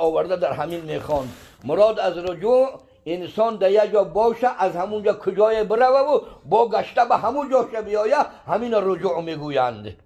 آورده در همین میخوان. مراد از رجوع انسان در یک جا باشه، از همونجا کجای بروه و با گشته به همون جاش بیایه، همین رجوع میگویند.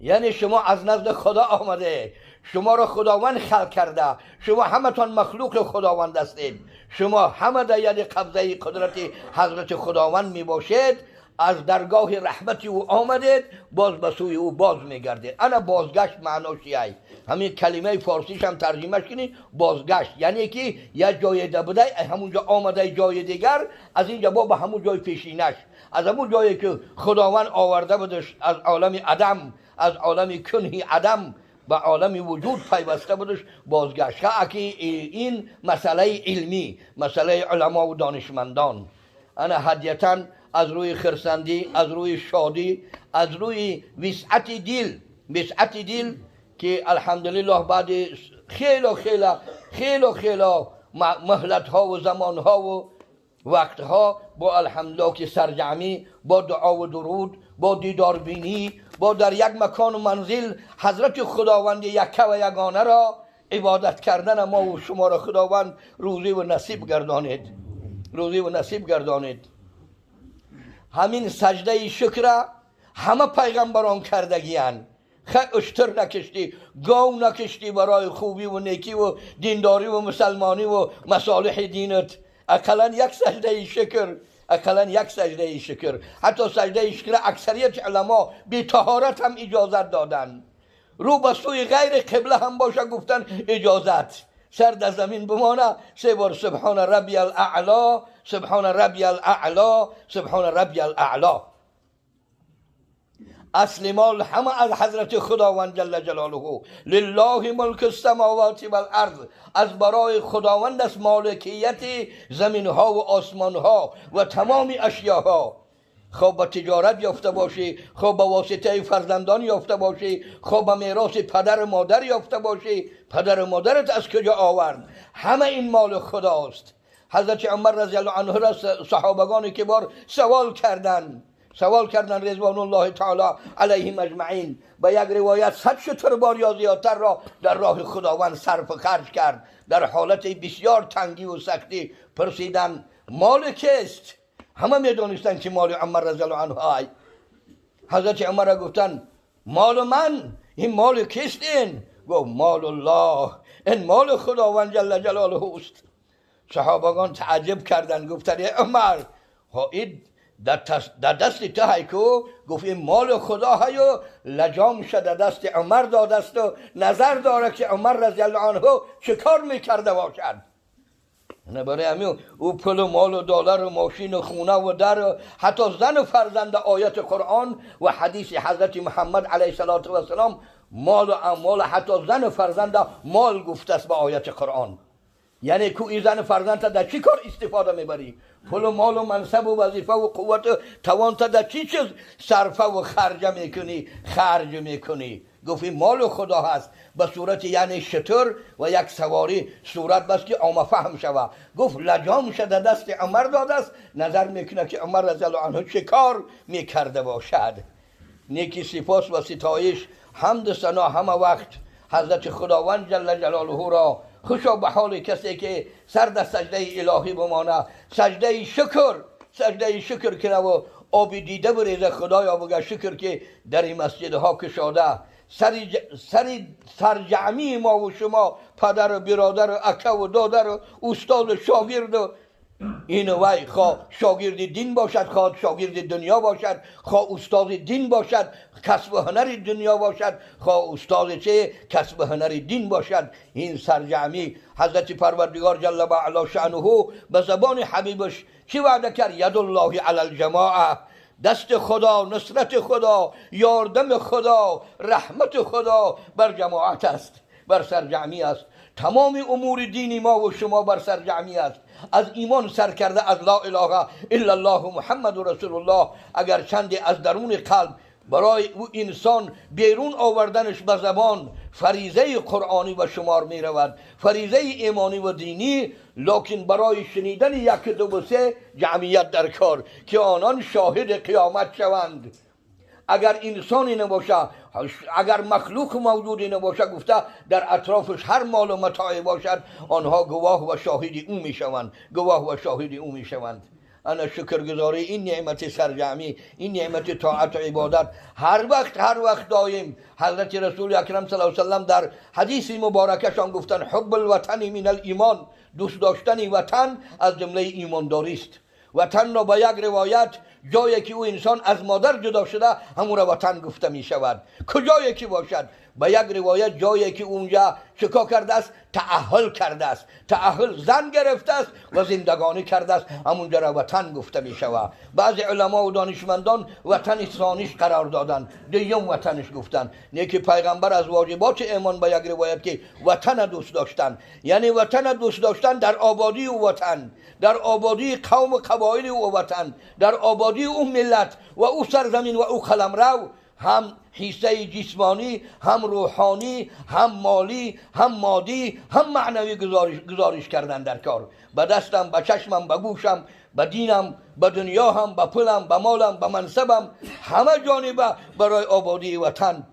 یعنی شما از نزد خدا آمده، شما را خداوند خلق کرده، شما همتان مخلوق خداوند هستید، شما همه در ید قبضه قدرت حضرت خداوند می باشید، از درگاه رحمت او آمدید، باز به سوی او باز میگردید. انا بازگشت معناش چیه؟ همین کلمه فارسیش هم ترجمهش کنی بازگشت، یعنی که یک جای ده بوده همونجا آمده جای دیگر، از اینجا با به همون جای پیشینش، از همون جایی که خداوند آورده بودش، از عالم عدم، از عالم کنهی عدم به عالم وجود پیوسته بودش بازگشت. که این مسئله علمی، مسئله علما و دانشمندان. انا هدیتاً از روی خرسندی، از روی شادی، از روی وسعت دل، وسعت دل که الحمدلله بعد خیلی خیلی خیلی خیلی مهلت ها و زمان ها و وقت ها با الحمدلله که سرجمی، با دعا و درود، با دیدار بینی، با در یک مکان و منزل حضرت خداوند یکه و یگانه را عبادت کردن ما و شما را خداوند روزی و نصیب گردانید، روزی و نصیب گردانید. همین سجده شکر همه پیغمبران کردگیان. خیلی اشتر نکشتی، گاو نکشتی برای خوبی و نیکی و دینداری و مسلمانی و مصالح دینت، اقلا یک سجده شکر، اقلا یک سجده شکر. حتی سجده شکر اکثریت علما بی طهارت هم اجازت دادن، رو به سوی غیر قبله هم باشه گفتن اجازت، سر در زمین بمانه سه بار سبحان ربی الاعلا، سبحان ربی الاعلا، سبحان ربی الاعلا. اصل مال همه از حضرت خداوند جل جلاله، لله ملک السماوات والارض، از برای خداوند است مالکیت زمین ها و آسمان ها و تمام اشیاها. خب با تجارت یافته باشی، خب با واسطه فرزندان یافته باشی، خب با میراث پدر و مادر یافته باشی، پدر و مادرت از کجا آورد؟ همه این مال خداست. حضرت عمر رضی الله عنه را صحابگان کبار سوال کردند، سوال کردن رضوان الله تعالی علیهم اجمعین. به یک روایت 100 شتر بار یا زیادتر را در راه خداوند صرف و خرج کرد. در حالت بسیار تنگی و سختی پرسیدن مال کیست؟ همه میدونستند که مال عمر رضی الله عنه ای. حضرت عمر را گفتن مال من، این مال کیست؟ این گفت مال الله، این مال خداوند جل جلاله است. صحابگان تعجب کردند، گفتن ای عمر، این در دست تو هایکو؟ گفت این مال خدا های و لجام شده دست عمر داده است و نظر داره که عمر رضی الله عنه چه کار میکرده باشد. نه برای همین او پول و مال و دلار و ماشین و خونه و در و حتی زن و فرزند آیت قرآن و حدیث حضرت محمد علیه الصلاة والسلام مال و اموال حتی زن و فرزند مال گفته است به آیت قرآن. یعنی کو این زن فرزند تا در چی کار استفاده میبری؟ پول و مال و منصب و وظیفه و قوت و توان تا در چی چیز صرفه و خرج میکنی؟ خرج میکنی. گفت این مال خدا هست به صورت یعنی شتر و یک سواری صورت بس که عامه فهم شوه. گفت لجام شده دست عمر داده است، نظر میکنه که عمر رضی الله عنه چه کار میکرده باشد. نیکی سپاس و ستایش حمد ثنا همه وقت حضرت خداوند جل جلاله را. خوشا به حال کسی که سر در سجده الهی بمانه، سجده شکر، سجده شکر کنه و آب دیده بریزه، خدایا بگه شکر که در این مسجدها کشاده. سرجعمی ما و شما، پدر و برادر و اکه و دادر و استاد و شاگرد و این وی، خواه شاگرد دین باشد، خواه شاگرد دنیا باشد، خواه استاد دین باشد، کسب هنر دنیا باشد، خواه استاد چه کسب هنر دین باشد. این سرجعمی حضرت پروردگار جل و علا شأنه به زبان حبیبش چی وعده کرد؟ ید الله علی الجماعه، دست خدا، نصرت خدا، یاردم خدا، رحمت خدا بر جماعت است، بر سرجعمی است. تمام امور دینی ما و شما بر سرجعمی است. از ایمان سر کرده، از لا اله الا الله محمد رسول الله، اگر چندی از درون قلب برای او انسان بیرون آوردنش به زبان فریضه قرآنی و شمار می رود، فریضه ایمانی و دینی، لکن برای شنیدن یک دو و سه جمعیت در کار که آنان شاهد قیامت شوند. اگر انسانی نباشه، اگر مخلوق موجودی نباشد گفته در اطرافش هر مال و متاعی باشد آنها گواه و شاهد او میشوند، گواه و شاهد او میشوند. انا شکرگزاری این نعمت سرجمی، این نعمت طاعت و عبادت هر وقت، هر وقت دایم. حضرت رسول اکرم صلی الله علیه و سلم در حدیث مبارکشان گفتن حب الوطن من الایمان، دوست داشتن وطن از جمله ایمانداری است. وطن را با یک روایت جایی که او انسان از مادر جدا شده همون را وطن گفته می شود، کجایی که باشد. با یک روایت جایی که اونجا چکا کرده است؟ تأهل کرده است، تأهل زن گرفته است و زندگانی کرده است، همونجا را وطن گفته می شود. بعضی علما و دانشمندان وطن ثانیش قرار دادن، دوم وطنش گفتن. نه که پیغمبر از واجبات ایمان با یک روایت که وطن دوست داشتن، یعنی وطن دوست داشتن در آبادی او وطن، در آبادی قوم و قبایل او وطن، در آبادی او ملت و او سرزمین و او قلمرو، هم حصه جسمانی، هم روحانی، هم مالی، هم مادی، هم معنوی گزارش کردن در کار. به دستم، به چشمم، به گوشم، به دینم، به دنیا هم، به پولم، به مالم، به منصبم، همه جانبه برای آبادی وطن.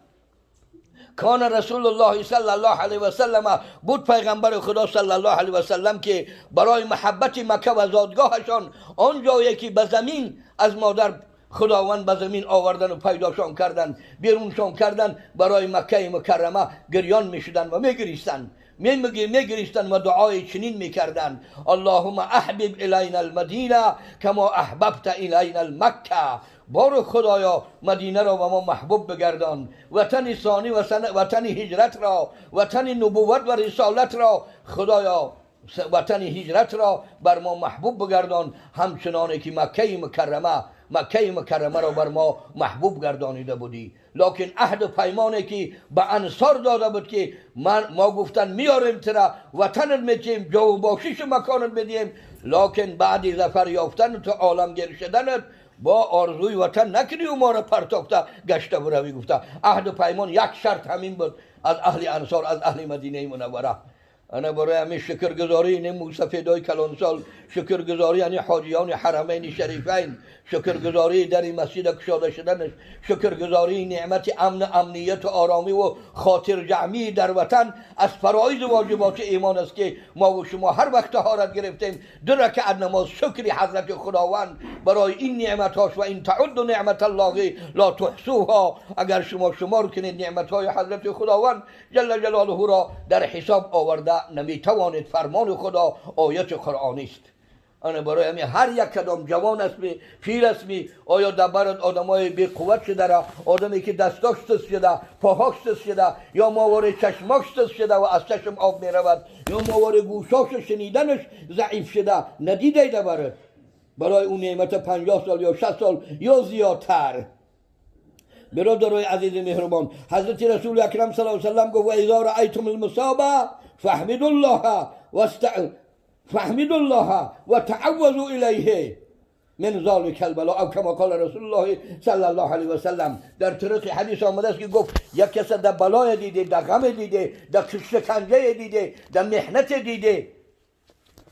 کان رسول الله صلی الله علیه و سلم، بود پیغمبر خدا صلی الله علیه و سلم که برای محبت مکه و زادگاهشان، آن جایی که به زمین از مادر خداوند به زمین آوردن و پیداشان کردن، بیرونشان کردن، برای مکه مکرمه گریان میشدن و میگریستن، میگریستن و دعای چنین میکردن: اللهم احبب الینا المدینه کما احببت الینا المکه. بار خدایا مدینه را و ما محبوب بگردان، وطن ثانی و وطن هجرت را، وطن نبوت و رسالت را، خدایا وطن هجرت را بر ما محبوب بگردان، همچنانه که مکه مکرمه را بر ما محبوب گردانیده بودی. لکن عهد و پیمانی که به انصار داده بود که ما گفتن میاریم ترا، وطنت میتیم، جو و باشش مکانت میدیم، لکن بعد ظفر یافتن تو عالمگیر شدنت با آرزوی وطن نکنی و ما را پرتافته گشته بروی. گفته عهد و پیمان یک شرط همین بود از اهل انصار، از اهل مدینه منوره. انا برای همین شکرگزاری این موسفیدای کلانسال، شکرگزاری یعنی حاجیان حرمین شریفین، شکرگزاری در این مسجد کشاده شدنش، شکرگزاری نعمت امن، امنیت و آرامی و خاطر جمعی در وطن از فرایض واجبات ایمان است که ما و شما هر وقت طهارت گرفتیم دو رکعت نماز شکری حضرت خداوند برای این نعمتاش و این تعد نعمت الله لا تحصوها. اگر شما شمار کنید نعمتهای حضرت خداوند جل جلاله را در حساب آورده نمیتوانید. فرمان خدا آیت قرآنی است. انا برای همین هر یک کدام جوان است می، پیر است می، آیا در برد آدمای بی قوت شده را، آدمی که دستاش سست شده، پاهاش سست شده، یا ماوار چشماش سست شده و از چشم آب می رود، یا ماوار گوشاش شنیدنش ضعیف شده، ندیده در برد برای اون نعمت 50 سال یا 60 سال یا زیادتر. برادرای عزیز مهربان، حضرت رسول اکرم صلی الله علیه و سلم گفت: و اذا رأیتم المصابه فاحمدوا الله فاحمدوا الله وتعوذوا الیه من ذلك البلاء، او کما قال رسول الله صلی الله علیه و سلم. در طرق حدیث آمده است که گفت یک کس در بلای دیده، در غم دیده، در شکنجه دیده، در محنت دیده،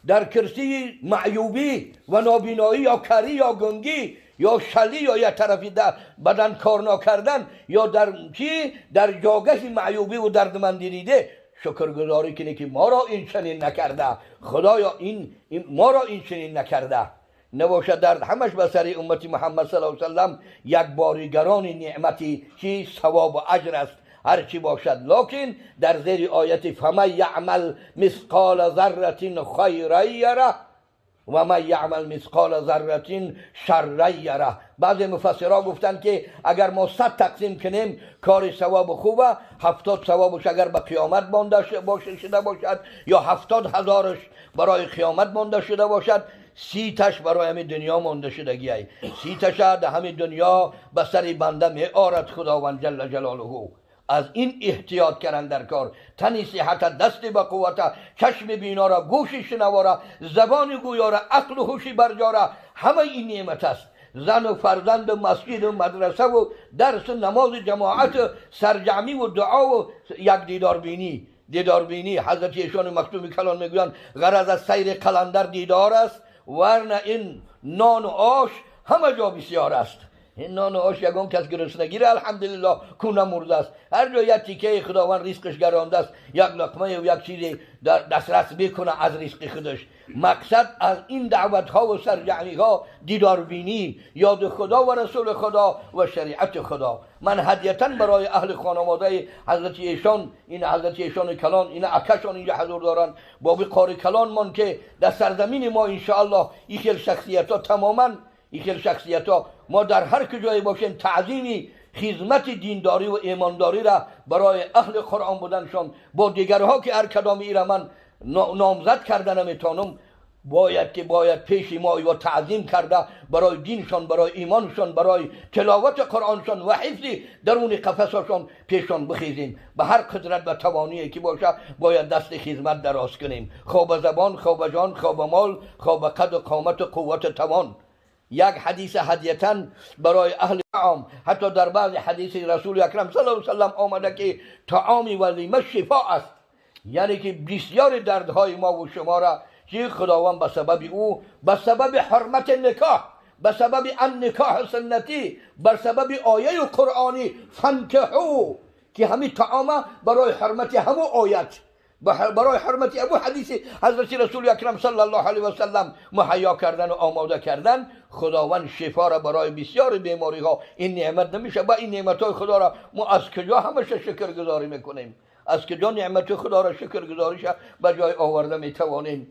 در کرسی معیوبی و نابینایی یا کری یا گنگی یا شلی یا یک طرفی در بدن کار نکردن یا در چی در جاگه معیوبی و دردمندی دیده، شکرگزاری کنه که ما را این چنین نکرده، خدایا این ما را این چنین نکرده. نباشد درد همش به سر امت محمد صلی الله علیه و سلم یک باریگران نعمتی چی ثواب و اجر است هر چی باشد. لکن در زیر آیت فمن یعمل مثقال ذره خیرا یره و من یعمل مثقال ذره شرا یره. بعضی مفسرها گفتند که اگر ما 100 تقسیم کنیم کار ثواب خوبه، 70 ثوابش اگر به قیامت مانده شده باشد یا 70,000 برای قیامت مانده شده باشد، 30 تاش برای همین دنیا مانده شدگی ای، 30 تاش در همین دنیا به سر بنده می آرد خداوند جل جلاله. از این احتیاط کردن در کار، تنی صحت، دست به قوت، چشم بینا را، گوش شنوا را، زبان گویا را، عقل و هوش برجا را، همه این نعمت است. زن و فرزند و مسجد و مدرسه و درس و نماز جماعت و سرجمی و دعا و یک دیدار بینی. دیدار بینی حضرت ایشان مکتوم کلان میگویند غرض از سیر قلندر دیدار است، ورنه این نان و آش همه جا بسیار است. نان و آش یگان کس گرسنگی الحمدلله کو نمرده است. هر جا یک تیکه خداوند ریسقش گرانده است، یک لقمه و یک چیزی در دسترس بکنه از ریسق خودش. مقصد از این دعوت ها و سرجعمی ها دیداربینی، یاد خدا و رسول خدا و شریعت خدا. من هدیتا برای اهل خانواده حضرت ایشان، این حضرت ایشان کلان، این اکشان اینجا حضور دارن، بابی قاری کلان من که در سرزمین ما انشاءالله این خیل شخصیت ها تماما، این خیل شخصیت ها ما در هر کجای باشیم تعظیمی خدمت دینداری و ایمانداری را برای اهل قرآن بودنشان با دیگرها که هر کدامی را من نامزد کرده نمیتونم، باید که باید پیش ما و تعظیم کرده برای دینشان، برای ایمانشان، برای تلاوت قرآنشان و حفظ درون قفسشان پیشان بخیزیم. به هر قدرت و توانی که باشه باید دست خدمت دراز کنیم، خواب زبان، خواب جان، خواب مال، خواب قد و قامت و قوت توان. یک حدیث هدیتاً برای اهل طعام، حتی در بعض حدیث رسول اکرم صلی الله علیه و سلم آمده که طعام ولیمه شفا است، یعنی که بسیار دردهای ما و شما را که خداوند به سبب او، به سبب حرمت نکاح، به سبب النکاح سنتی، بر سبب آیه قرآنی فانکحو که همین طعام برای حرمت همو آیت، برای حرمت ابو حدیث حضرت رسول اکرم صلی الله علیه و سلم مهیا کردن و آماده کردن، خداوند شفا را برای بسیار بیماری ها این نعمت نمیشه. با این نعمت های خدا را ما از کجا همیشه شکرگزاری میکنیم؟ از کجا نعمت خدا را شکرگزاریش به جای آورده میتوانیم؟